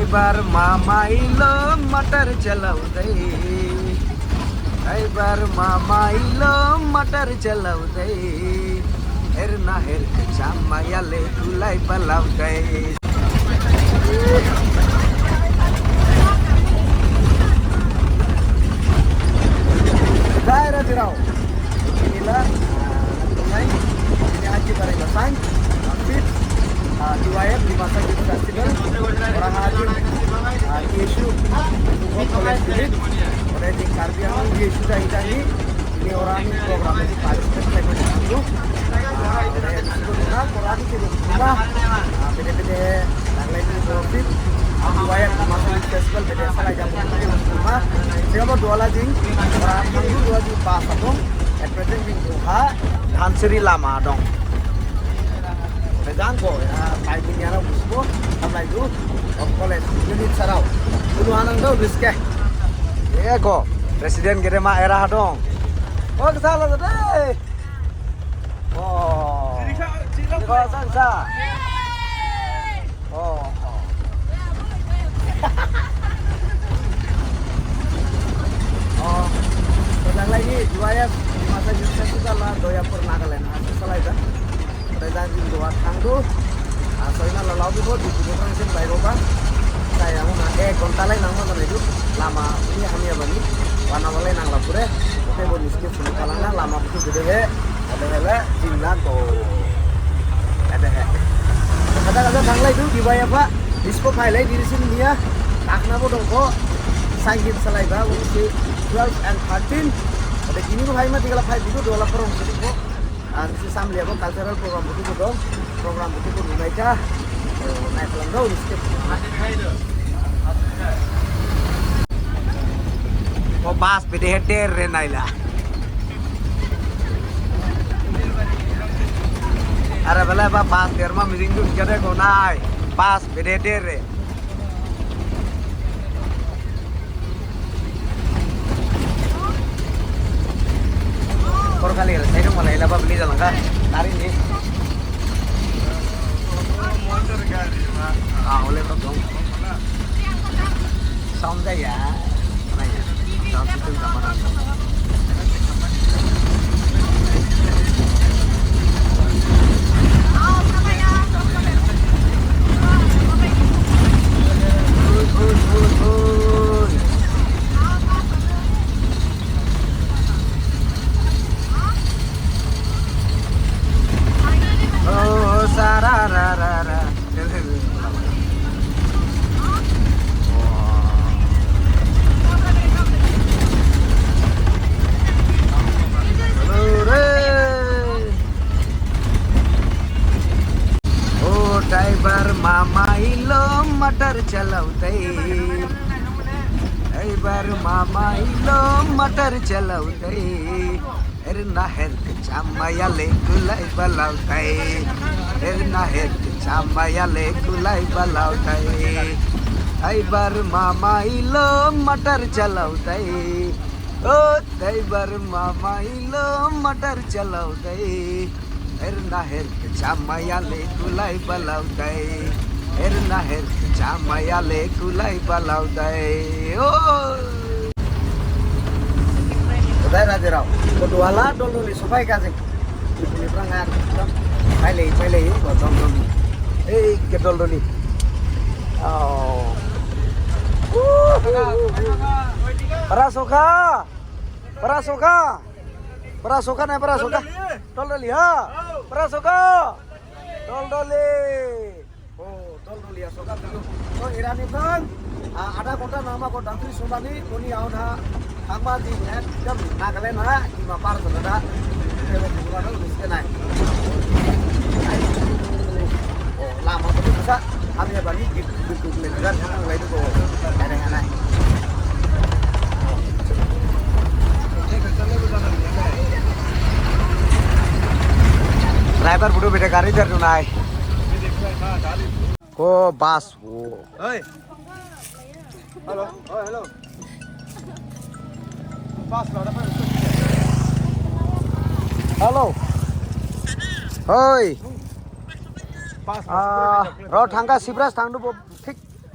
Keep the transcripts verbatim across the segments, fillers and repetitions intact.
Driver mama ilo motor chalao de. Driver mama ilo motor chalao de. Herna herke chamaya le kulai balao de. Daira dirau. Inilah, ah, ini Haji Bareng Basang, ah, fifth, ah, D Y F Dimasa Youth Festival. Orang hadir, ah, K S U, College Unit, orang di Karbi Anglong, K S U dah hidangi. Ini orang ini program ini participate saya punya aku. Ah, orang yang disebut rumah, orang itu rumah. Ah, beda-beda, yang lain itu profit. Ah, D Y F Dimasa Youth Festival, beda salah jam rumah. Siapa dua lagi? Orang itu dua di pas atau? At present di Doha, Dhansiri lama dong. Ode jang bo, ya, tai bini ara busbo, samlai du, of college, unit sarao. Unu hanang do, riske. Iya ko, president gedema era ha dong. Oh, kesala tadi. Oh. Ini kau sang sa. Oh, oh. Oh. Ode lagi, dua ya, Dimasa Youth Festival lah, Doyapur, Nagaland. Asal salah itu. Ode lagi, dua thangdu. Ah, soalnya lalau gitu, di Bukit Rangsin, baik apa? Saya mau nak, eh, kontalai nang mana itu? Lama, ini kami apa nih? Warna walai nang lapure. Oke, bo niskip sini kalangna, lama itu gede he. Ode hele, jingna ko. Ode he. Kada-kada thanglai du, dibai apa? Disco phailai diri sini niya. Takna bo dongko. Sangin salai ba, wong si twelve and thirteen. Ode kini bo phai ma, tigala phai budu, dola porong sini ko. Ang si samlia bo cultural program budu ko dong. Program budu ko nunai ka. Oh, nai palang dong, skip. Ko bas bede he der re naila. Are bele ba bas der ma mijing du jade ko nai. Bas bede der re. Por kali re, sai dong malai laba beli jalan ka. Tari ni. Ah, oleh ko dong. Sound kaya. Mana ya? Sound system ka mana? Oi, oi, oi, oi. Oh, sararara. ओ ड्राइवर मामा इलो मोटर चलाउँदै, ड्राइवर मामा इलो मोटर चलाउँदै। Herna herke chamaya le kulai balao tai. Herna herke chamaya le kulai balao tai. Driver mama ilo motor chalao tai. O driver mama ilo motor chalao tai. Herna herke chamaya le kulai balao tai. Herna herke chamaya le kulai balao tai. O. Kodai raja rao. Koduala doldoli sophai kasik. Ini perang kan. Phailai, phailai, ko doldoli. Ei, ke doldoli. Oh. Para sokha. Para sokha. Para sokha nai, para sokha. Doldoli ha. Para sokha. Doldoli. Oh, doldoli asoka dulu. So, irani bang, ah, ada kota nama kota Tri Sumani, koni aun ha, hama di ekdom Nagaland ha, di mapar tu kada. Kita bukan dulu miskin naik. Oh, lama tu bisa. Kami apa ni? Gitu, gitu, gitu. Kan, mulai tu kok. Ada yang naik. Driver budu beda gari dar dunai. Ko bas wo. Oi. Halo. Oh, halo. Bas lo, ada apa? Halo. Oi. Bas. Ah, ro thangka Sibras thangdu bo thik.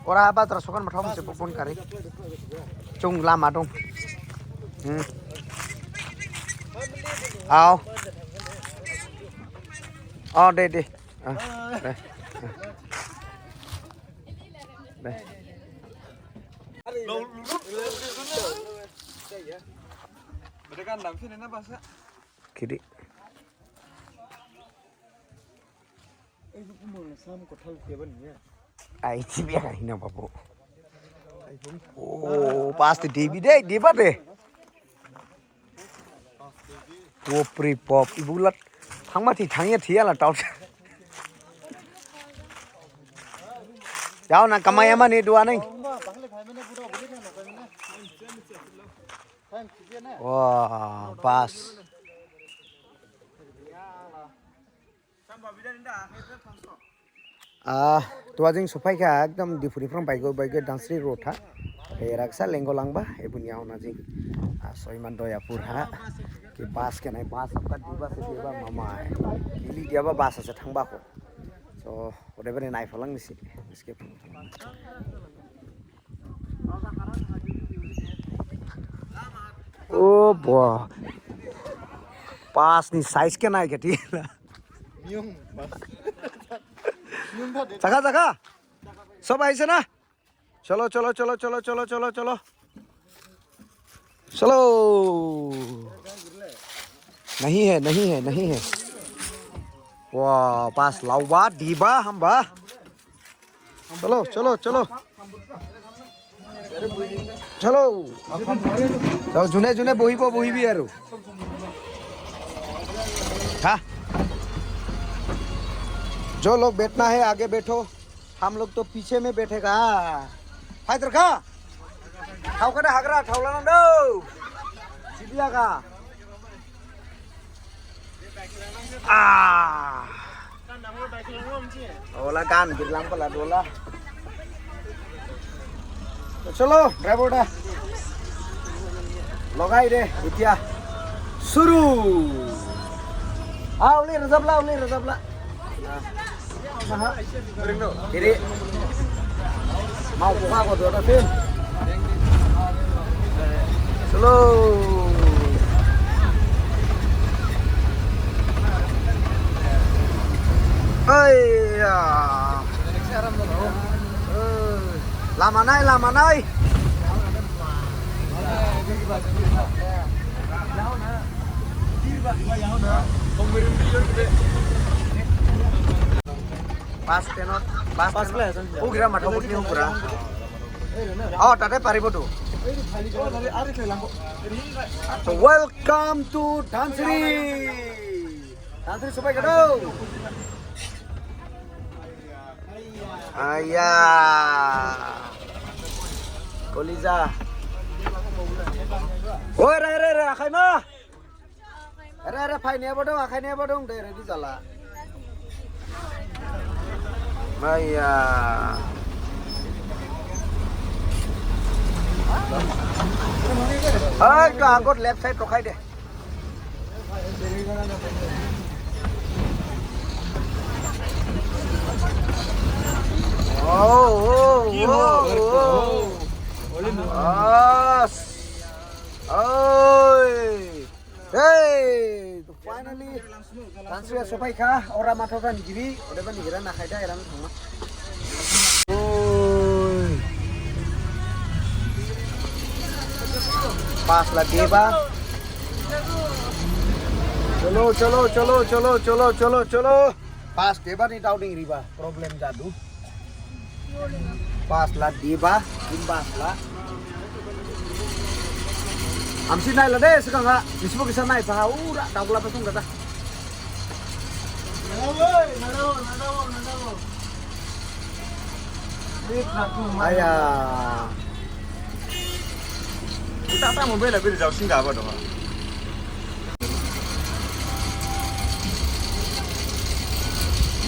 Ora batra sokan matham se bubun kari. Chung lama dong. Hmm. Ao. Oh, de, de. Ah, de. De. Kiri. Ai, tibi ya kahina babu. Oh, pasti Devi de, Deva de. Popri pop, ibu lat. Thangma thi, thangya thi ya la tau. Yao na kamaya mani dua nai. Wah, pas. Ah, tuajing sophai kha ekdom Diphu ni phrang baigo baigo Dhansiri road ha. Era kisa lenggo langba, ebuni yaona jing. Ah, Soiman Doyapur ha. Ki bus khe nai, bus apka Deva se Deva mama. Ili Deva bus ase thangba kho. So, odebani naiphalang nisi. Iske. Oh, bo. Bus ni size khe nai khe thi. Jaga, jaga. Sob ahise na? Chalo, chalo, chalo. Chalo. Nahi hai, nahi hai, nahi hai. Wah, bus laoba, Deva hamba. Chalo, chalo, chalo. Chalo. Chalo, june, june, bohibo, bohibi aru. Ha? जो लोग बैठना है, आगे बैठो। हम लोग तो पीछे में बैठेगा। Hai terka. Thau kada hagra, thau lanang do. Sidia ka. Ah. Ola gan birlang pala dola. Chalo, driver da. Logai de, itia. Suru. Ah, uli rejapla, uli rejapla. Kiri. Mau buka kok dua tapi. Slow. Hai ya. Eh, lama nai, lama nai. Bus stand-ot, bus stand-ot. Ugra matho butni ugra. Oh, tate paribo tu. So, welcome to Dhansiri. Dhansiri sophai kado. Aya. Kolija. Oi, re, re, re, akhai ma. Re, re, phai ne bodong, akhai ne bodong, de, re, di jala. Aya. Oi, to agot left side to khai de. Oh, oh, oh, oh. As. Oi. Hey, to finally. Dhansiri sophai kha, ora matho kha nigiri, odebani gira na khaida, era thangma. Oi. Bus la deba. Chalo, chalo, chalo. Bus deba ni doubting riba, problem jadu. Bus la deba, in bus la. Hamsi nai la de, sekarang ha. Nisibo kisa nai, paha, ura, daugla pasung kata. Aya. Kita tak mobile lebih jauh singgah apa dong?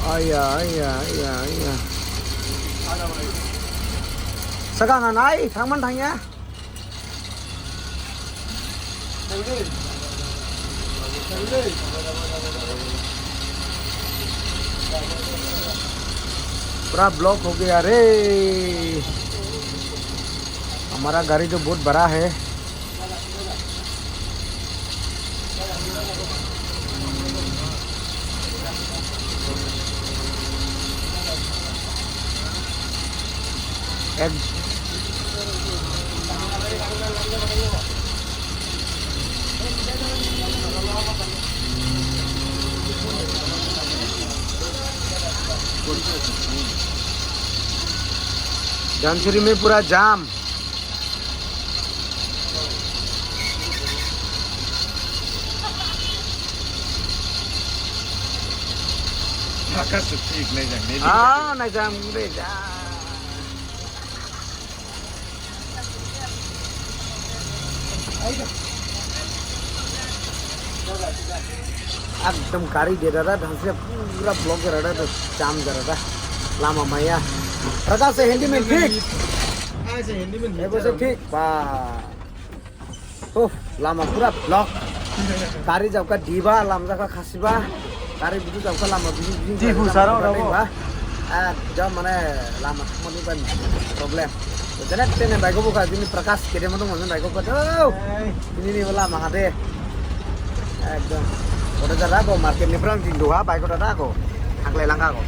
Aya, aya, aya, aya. Sekarang nai, thangman thangya. पूरा ब्लॉक हो गया रे। हमारा गाड़ी तो बहुत बड़ा है। एक धनसिरी में पूरा जाम। Haka sutik naijang, naijang. Ah, naijang, naijang. Ekdom gari de rada, dhangse pura block de rada, to jam de rada. Lama maya. Prakash se Hindi mein thik? Ah, se Hindi mein thik. Ebo se thik. Ba. Oh, lama pura block. Gari jabkha diba, lama jabkha khasiba. Gari budu jabkha lama budu budu. Di jabkha husara lama ora bo. Ba. Ekdom mane lama thangmani ban problem. To jene tene bike bo kha jini Prakash kede mo dong mane bike bo kha. Oh, ini ni lama hade. Ekdom. Ora jara ko market ni prang jing duha bike ora ko. Haklai langkha ko.